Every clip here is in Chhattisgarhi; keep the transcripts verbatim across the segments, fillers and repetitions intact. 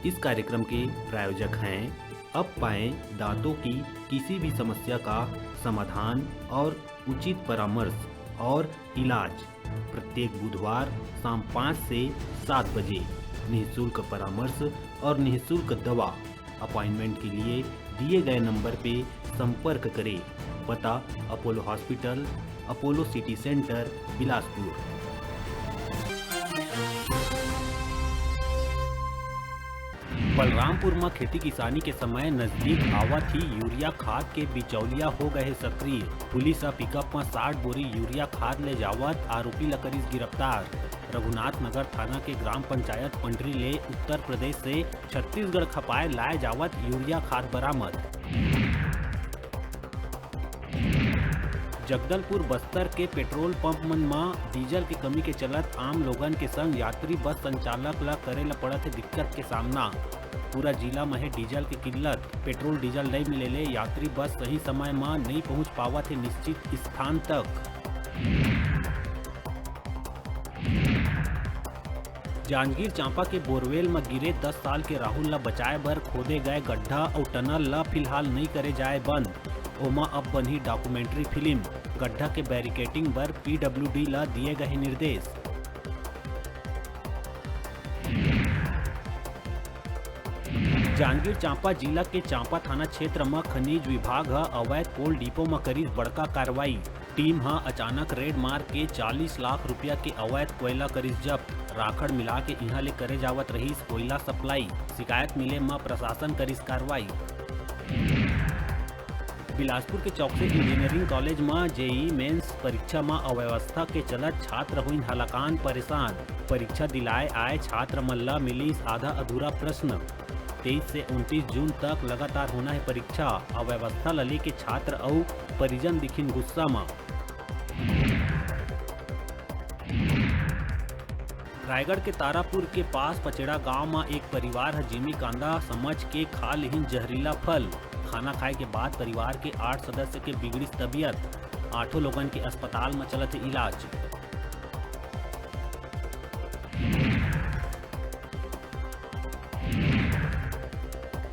इस कार्यक्रम के प्रायोजक हैं अब पाएं दांतों की किसी भी समस्या का समाधान और उचित परामर्श और इलाज। प्रत्येक बुधवार शाम पाँच से सात बजे निःशुल्क परामर्श और निःशुल्क दवा। अपॉइंटमेंट के लिए दिए गए नंबर पे संपर्क करें। पता: Apollo hospital, Apollo city centre, Bilaspur. Balrampur म खेती किसानी के समय नजदीक आवत ही यूरिया खाद के बिचौलिया हो गए हे सक्रिय। पुलिस ह पिकअप म साठ बोरी यूरिया खाद ले जावत आरोपी ल करिस गिरफ्तार। रघुनाथ नगर थाना के ग्राम पंचायत पंडरी ले उत्तर प्रदेश से छत्तीसगढ़ खपाए लाए जावत यूरिया खाद बरामद। जगदलपुर बस्तर के पेट्रोल पंप मन म डीजल के कमी के चलत आम लोगन के संग यात्री बस संचालक ल करे ल पड़त हे दिक्कत के सामना। पूरा जिला म हे डीजल के किल्लत। पेट्रोल डीजल नइ मिले ले यात्री बस सही समय म नइ पहुंच पावत हे निश्चित स्थान तक। जांजगीर चांपा के बोरवेल म गिरे दस साल के राहुल ल बचाए बर खोदे गए गड्ढा अउ टनल ल फिलहाल नइ करे जाए बंद। ओमा अब बनही डॉक्यूमेंट्री फिल्म। गड्ढा के बैरिकेडिंग बर पीडब्ल्यूडी ल दिए गए निर्देश। जांजगीर चांपा जिला के चांपा थाना क्षेत्र म खनिज विभाग ह अवैध कोल डिपो म करिस बड़का कार्रवाई। टीम ह अचानक रेड मार के चालीस लाख रुपया के अवैध कोयला करिस जब्त। राखड़ मिला के इहां ले करे जावत रहिस कोयला सप्लाई। शिकायत मिले म प्रशासन करिस कार्रवाई। बिलासपुर के चौकसी इंजीनियरिंग कॉलेज म जेई मेंस परीक्षा म अव्यवस्था के चलत छात्र होइन हलाकान परेशान। परीक्षा दिलाए आए छात्र मन ल मिलिस आधा अधूरा प्रश्न। तेईस से उनतीस जून तक लगातार होना हे परीक्षा। अव्यवस्था ल लेके छात्र अउ परिजन दिखिन गुस्सा म। रायगढ़ के तारापुर के पास पचेड़ा गांव म एक परिवार ह जिमी कांदा समझ के खा लिहिन जहरीला फल। खाना खाए के बाद परिवार के आठ सदस्य के बिगड़िस तबीयत। आठों लोगन के अस्पताल म चलत हे इलाज।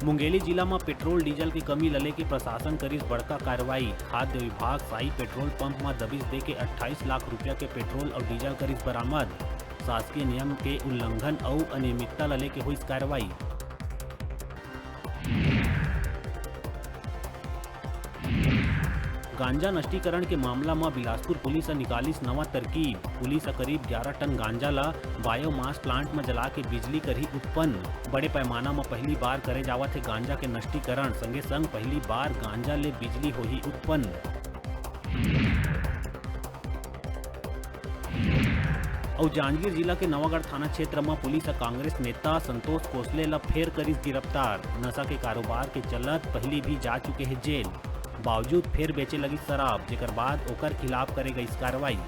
मुंगेली जिला म पेट्रोल डीजल के कमी ल लेके प्रशासन करिस बड़का कार्रवाई। खाद्य विभाग साई पेट्रोल पंप म दबिश दे के अट्ठाईस लाख रुपया के पेट्रोल अउ डीजल करिस बरामद। शासकीय नियम के उल्लंघन अउ अनियमितता ल लेके होइस कार्रवाई। गांजा नष्टीकरण के मामला म बिलासपुर पुलिस ह निकालिस नवा तरकीब। पुलिस ह करीब ग्यारह टन गांजा ल बायोमास प्लांट म जला के बिजली करही उत्पन्न। बड़े पैमाना म पहली बार करे जावत हे गांजा के नष्टीकरण, संगे संग पहली बार गांजा ले बिजली होही उत्पन्न। अउ जांजगीर जिला के नवागढ़ थाना क्षेत्र म पुलिस ह कांग्रेस नेता संतोष कोसले ल फेर करिस गिरफ्तार। नशा के कारोबार के चलत पहिली भी जा चुके हे जेल, बावजूद फेर बेचे लगिस शराब, जेकर बाद ओकर खिलाफ करे गइस कार्रवाई।